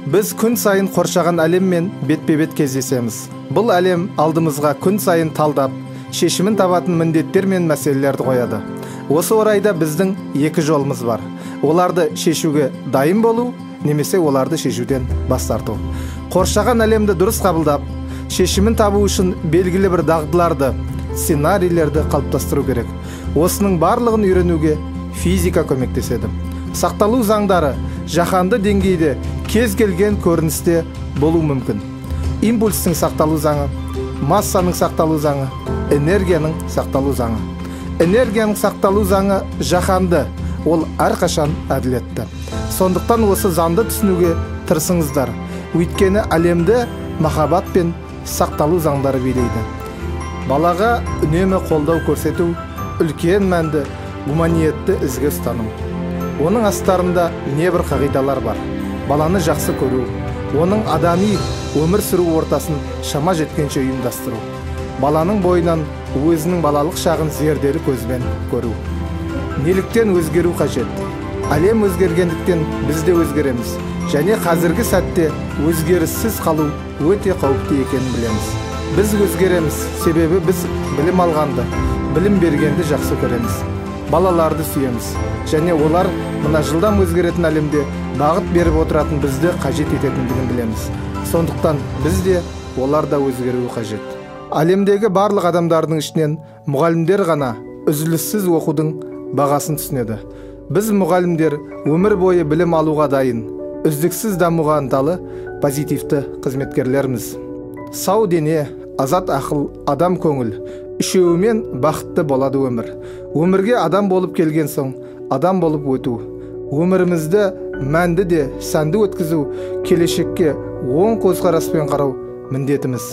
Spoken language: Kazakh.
Біз күн сайын қоршаған әлеммен бетпе-бет кездесеміз. Бұл әлем алдымызға күн сайын талдап, шешімін табатын міндеттер мен мәселелерді қояды. Осы орайда біздің екі жолымыз бар. Оларды шешуге дайын болу, немесе оларды шешуден бас тарту. Қоршаған әлемді дұрыс қабылдап, шешімін табу үшін белгілі бір дағдыларды, сценарийлерді қалыптастыру керек. Осының барлығын үйренуге физика көмектеседі. Сақталу заңдары жаһанды деңгейде кез келген көріністе болу мүмкін. Импульстің сақталу заңы, массаның сақталу заңы, энергияның сақталу заңы. Энергияның сақталу заңы жаһанды, ол әрқашан әділетті. Сондықтан осы заңды түсінуге тырысыңыздар. Өйткені әлемді махаббат пен сақталу заңдары билейді. Балаға үнемі қолдау көрсету, үлкен мәнді, гуманиетті ізгі ұстану. Оның астарында небір қағидалар бар. Баланы жақсы көру, оның адами өмір сүру ортасын шама жеткенше ұйымдастыру. Баланың бойынан өзінің балалық шағын зерделі көзбен көру. Неліктен өзгеру қажет? Әлем өзгергендіктен біз де өзгереміз. Және қазіргі сәтте өзгеріссіз қалу өте қауіпті екенін білеміз. Біз өзгереміз, себебі біз білім алғанды, білім бергенді жақсы көреміз. Балаларды сүйеміз. Және олар мына жылдам өзгеретін әлемде бағыт беріп отыратын бізді қажет ететіндігін білеміз. Сондықтан біз де, олар да өзгеруі қажет. Әлемдегі барлық адамдардың ішінен мұғалімдер ғана үзіліссіз оқудың бағасын түсінеді. Біз мұғалімдер өмір бойы білім алуға дайын, үздіксіз дамуға ынталы позитивті қызметкерлерміз. Сау дене, азат ақыл, адам көңіл, үшеуімен бақытты болады өмір. Өмірге адам болып келген соң, адам болып өту. Өмірімізді мәнді де сәнді өткізу, келешекке оң көзқараспен қарау міндетіміз.